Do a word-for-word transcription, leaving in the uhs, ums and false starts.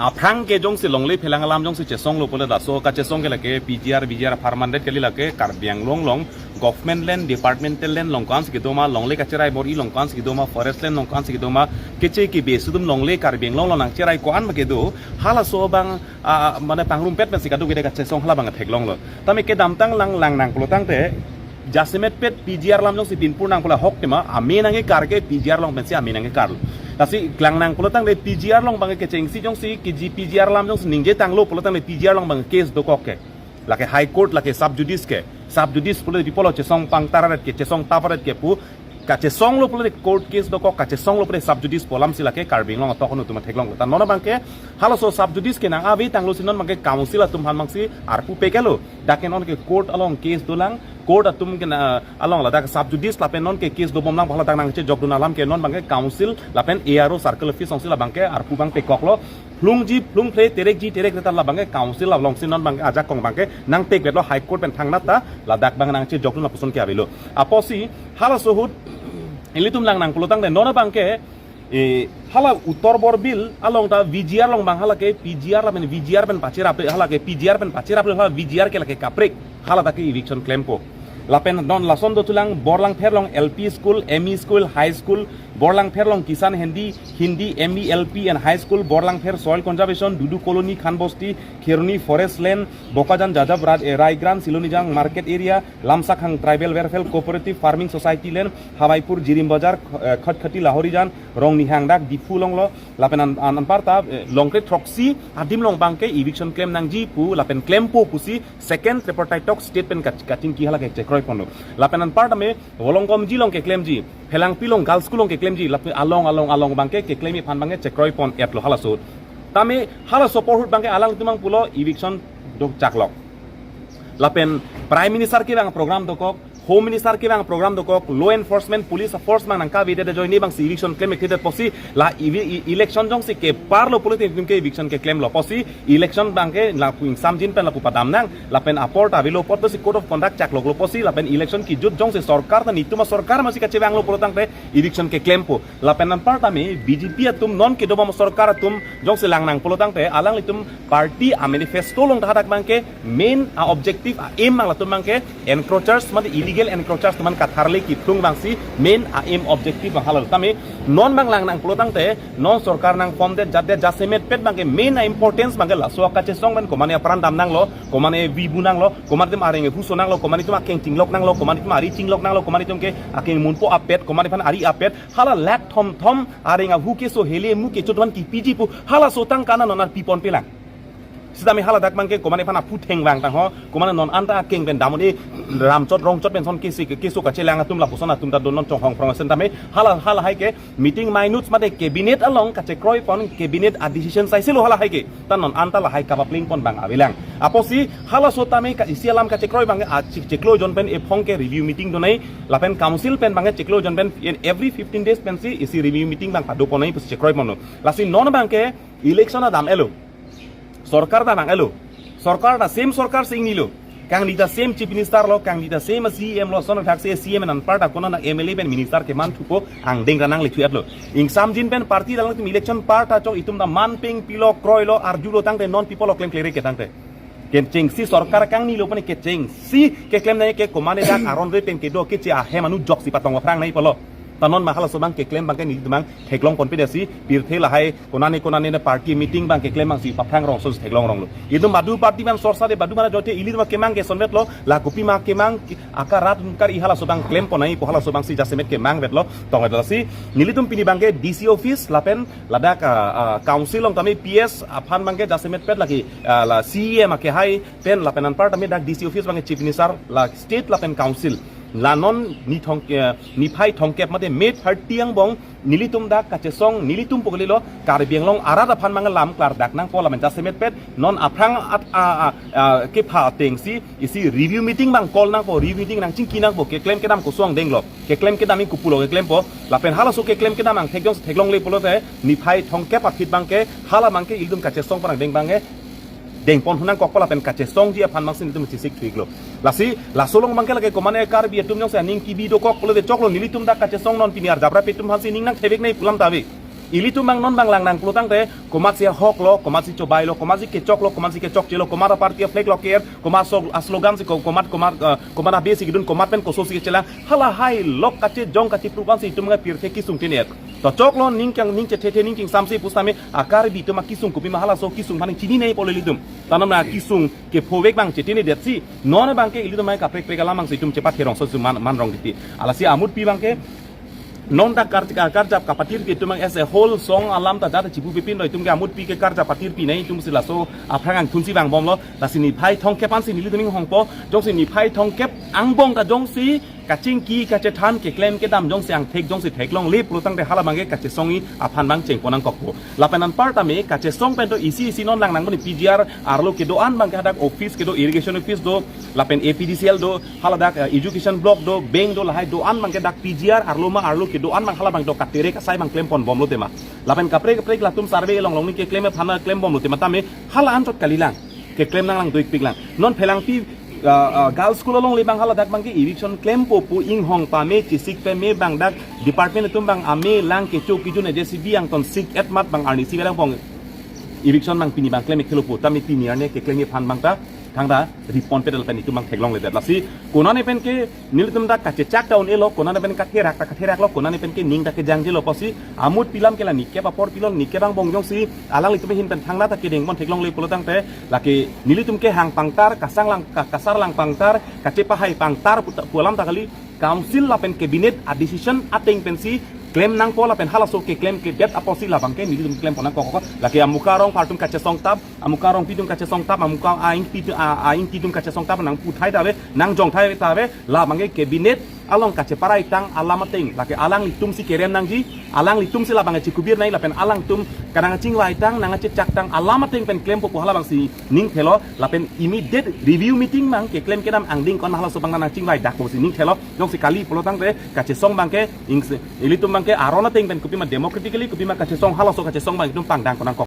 Aphrang ke jongsi longle phelang alam jongsi chesonglo pule laso kachesong ke lake P G R, V G R apharman det kali, lake Karbi Anglong along government land, departmental land along ko-ansi kedo ma, longle kacherai bor-i along ko-ansi kedo ma, forest land along ko-ansi kedo ma, keche kebe isi atum longle Karbi Anglong along nangcherai ko-an ma kedo, halaso abang, ah, mane pangrumpet pensi kadokave kachesong hala abang theklonglo. Tame kedamtang lang langnang pulotangte, jasemetpet P G R alam jongsi pinpur nang pula ahok tema, ame nangkekar ke P G R along pensi ame nangkekarlo. Lasi klangnang pulotangte P G R along abang kechengsi jongsi keji P G R alam jongsi ningjetanglo pulotangte P G R along abang case dokok ke. Lake High Court, lake sub judice ke. Sub judice pule people chesong pangtaret ke, chesong taparet ke pu. Kachesonglo pule court case dokok, kachesonglo pule sub judice pu alamsi lake Karbi Anglong atok anu atum theklonglo. Ta non abang ke halaso sub judice ke nang-avetanglosi non abang ke council atum aphan abangsi arpu pekelo. Dak ke non ke court along case dolang, court atum ke na along ladak sub judice lapen non ke case dobomlang pu hala dak nangchejokdun alam ke non abang ke council lapen A R O circle office alongsi la abang ke arpu abang pekoklo. Phlungji phlungphre, terekji terekre ta la abang ke council alongsi non abang ke ajakong abang ke nangtekvetlo, High Court pen thangnat ta ladak abang nangchejokdun lapuson ke avelo. Apotsi halaso ahut ilitum langnang pulotangte non abang ke, eh, hala Uttar Borbil along ta V G R along abang hala ke P G R lapen V G R pen pacheraple, hala ke P G R pen pacheraple, hala V G R ke lake kaprek, hala ta ke eviction klempo. Lapen non lason dothulang Borlangpher along L P school, M E school, high school, Borlangpher along Kisan Hindi, Hindi M E, L P and high school, Borlangpher soil conservation, Dudu Colony, Khan Bosti, Kheroni forest land, Bokajan Jajab Rad-, eh, Raigrant, Silonijang market area, Lamsakhang Tribal Welfare Cooperative Farming Society land, Hawaipur Jirim Bazar, eh, Khatkhati Lahorijan, Rongnihang dak Diphu alonglo, lapen an, an, anparta, eh, longkre throksi adim along abang ke eviction klem nangji pu, lapen klempo pusi second tripartite talk state pen kach-, kachingki hala ke chekroiponlo. Lapen anparta me Volongkomji along keklemji, Phelangpi along girls school along keklemji, lapen along along along abang ke keklem aphan abang ke chekroipon-etlo halaso. Tame halaso apor ahut abang ke alanglitum abang pulo eviction dokchaklok. Lapen Prime Minister kevang program dokok, Home Minister kevang program dokok, law enforcement, police force abang nangkavedet ajoine abangsi eviction klemkledet apotsi la evi-, e-, election jongsi keparlo pule ilitum ke eviction keklemlo apotsi election abang ke lapu ingsamjin pen lapu padam nang, lapen apor ta avelo apot si code of conduct chakloklo apotsi lapen election kejut jongsi sorkar ta netum asorkar masi kachevanglo pulotangte eviction keklempo. Lapen anparta me B J P atum non kedobom asorkar atum jongsi langnang pulotangte alanglitum party a-manifesto along ta hadak abang ke main a-objective a-aim abang latum abang ke encroachers mate illegal encroachers atum aphan katharle kephlung abangsi main a-aim objective abang hala. Tame non abang langnang pulotangte non sorkar nang form det jat det jasemetpet abang ke main a-importance abang ke laso kachesong pen komane apran dam nanglo, komane vibu nanglo, komane atum areng ahu so nanglo, komane atum akeng chinglok nanglo, komane atum ari chinglok nanglo, komane atum ke akeng munpo apet, komane aphan ari apet, hala lakh thom thom areng ahu keso, hele mu kecho atum aphan kepiji pu halaso tangka na non arpipon pelang. Sitame hala dak abang ke komane aphan aphutheng vangtang ho, komane non anta akeng pen dam un-e ramchot rongchot penson kesi keso kachelang atum lapuson atum ta do non chonghong phrong asen tame hala, hala hai ke meeting minutes mate cabinet along kachekroipon, cabinet a-decision saisilo hala hai ke. Ta non anta lahai kapaplengpon abang avelang. Apotsi halaso tame ka isi alam kachekroi abang ke a chik chiklo jon pen ephong ke review meeting donai, lapen council pen abang ke chiklo jon pen in every fifteen days pensi isi review meeting abang padoponnai pusi chekroiponlo. Lasi non abang ke election adam-etlo. Sorkar ta nang-etlo. Sorkar ta same sorkar si ingnilo. Kangni ta same chief minister lo, kangni ta same C E M lo, son thak se C E M anparta konat M L A pen minister keman thupo angdeng ta nangle thu-etlo. Ingsamjin pen party dalang tim election parta chok itum ta man peng pilo kroilo arjulo tangte non people klem klere ke tangte. Kechengsi sorkar kangnilo pone kechengsi keklem nai ke komane dak aron re pen kedo keche ahem anu joksi patong aphrang nai pulo. Ta non ma halaso abang keklem abang ke nelitum abang theklongpon pedesi pirthe lahai konane konane na party meeting abang keklem abangsi paphrang rongso theklong ronglo. Itum badu party abang sorsa de badu mana jote ilitum kemang ke sonvetlo, la kopi ma kemang ke aka rat kar-i halaso abang klemponai pu halaso abangsi jasemet kemangvetlo, tongvetlo si nelitum pini abang ke D C office lapen ladak, ah, ah, council along tame P S aphan abang ke jasemetpet lake, ah, la C E M akehai pen lapen anparta me dak D C office abang ke chief minister la state lapen council. La non ni thong, eh, niphai thongkep mate May thirty angbong nelitum dak kachesong nelitum pu kalilo Karbi Anglong arat aphan abang lam klardak nangpo lapen jasemetpet non aphrang at, a, a, a, kepha atengsi isi review meeting abang call nangpo, review meeting nangchingki nangpo, keklem kedam koson denglo, keklem kedam in kopulo keklempo, lapen halaso keklem kedam angthek jongsi theklongle pulote niphai thongkep aphi abang ke hala abang ke ilitum kachesong pon angdeng abang ke dengpon hu nangkokpo lapen kachesongji aphan abangsi nelitum chesik thiklo. Lasi laso along abang ke lake komane Karbi atum jongsi aning kibi dokok pulote choklo, nelitum dak kachesong non pini arjap rapi atum aphansi ning nangthevek nai pu alam ta ave. Ilitum abang non abang langnang pulo tangte, komatsi ahok lo, komatsi chobai lo, komatsi kechok lo, komatsi kechokche lo, komat aparty flag lo ker, komat so-, aslogan si ko-, komat, komat, eh, komat abe si kedun, komat pen koso si kechelang, halahai lok kachejong kacheprup ansi itum abang pirthe kesung tenet. To choklo, ning kang, ning chethethe, ning kangsamse pusitame, a Karbi atum akesung kopima halaso kesung aphan chininei pole ilitum. Tanam na kesung kephovek abang chetinedetsi, non abangke ilitum abang kaprek prek alam abangsi itum chepat herong so man, man rong titi. Alasi amutpi abangke, non ta kar-, ka-, karjap kapatirpi atum abang as a whole song alam ta jat chipu pipin lo, itum ke amutpi ke karjap patirpi nei, itum si laso aphrang angthunsi vangbomlo, lasi niphai thomkep ansi nelitum inghongpo, jongsi niphai thomkep angbong ta jongsi kachingki kachethan keklem kedam jongsi angthek jongsi theklongle pulo tangte hala abangke kachesongji aphan abang chengpon nangkokpo. Lapen anparta me kachesong pen to isi isi non langnang boni P G R arlo kedo-an abangke hadak office kedo, irrigation office do, lapen A P D C L do, haladak, eh, education block do, bank do, lahai do-an abangke dak P G R arlo ma arlo kedo-an abang hala abang do katere kasai abang klempon bomlo tema. Lapen kaprek kaprek latum survey along along ni keklem aphan klem bomlo tema tame hala anchot kalilang. Keklem nanglang doikpiklang. Non Phelangpi, ah, ah, girls school alongle abang haladak abangke eviction klempo pu inghong pame chesik pame abang dak department atum abang ame lang kecho kejun J C B angton sik-et mat abang arnisi velang pong eviction abang pini abang klem-ik thelo pu tame pini arni keklem aphan abang ta thangta ripon pedal pen itum abang theklongledet. Lasi konane pen ke nelitum ta kachechak ta un-elo, konane pen katherak ta katheraklo, konane pen ke ning ta kejangjelo pusi, amutpi alam ke la nikep apor pilon, nikep angbong jongsi alanglitum ahin pen thangta ta kedengpon theklongle pulo tangte, lake nelitum kehang pangtar, kasang lang, ka-, kasar lang pangtar, kachepahai pangtar puta, pu alam ta kali, council lapen cabinet a decision ateng pensi klem nangpo lapen halaso keklem kedet apotsi la abangke nelitum klempon nangkok. Lake amuka arong apar atum kachesong tap, amuka arongpi atum kachesong tap, amuka a-ingpi atum, a-, a-ingpi atum kachesong tap nangputhai ta ave, nangjongthai ta ave, la abangke cabinet along kacheparai tang alam ateng, lake alanglitumsi kerem nangji, alanglitumsi la abangke chekubir nai lapen alangtum kanang chingvai tang, nangchechak tang alam ateng pen klempo pu hala abangsi ning thelo, lapen immediate review meeting abang keklem kedam angdeng kon halaso abang nangchingvai dakpo si ning thelo, jongsi kali pulo tangte kachesong abangke, ings-, ilitum abangke aron ateng pen kopima democratically, kopima kachesong halaso kachesong abang itum pangdang kon nangkok.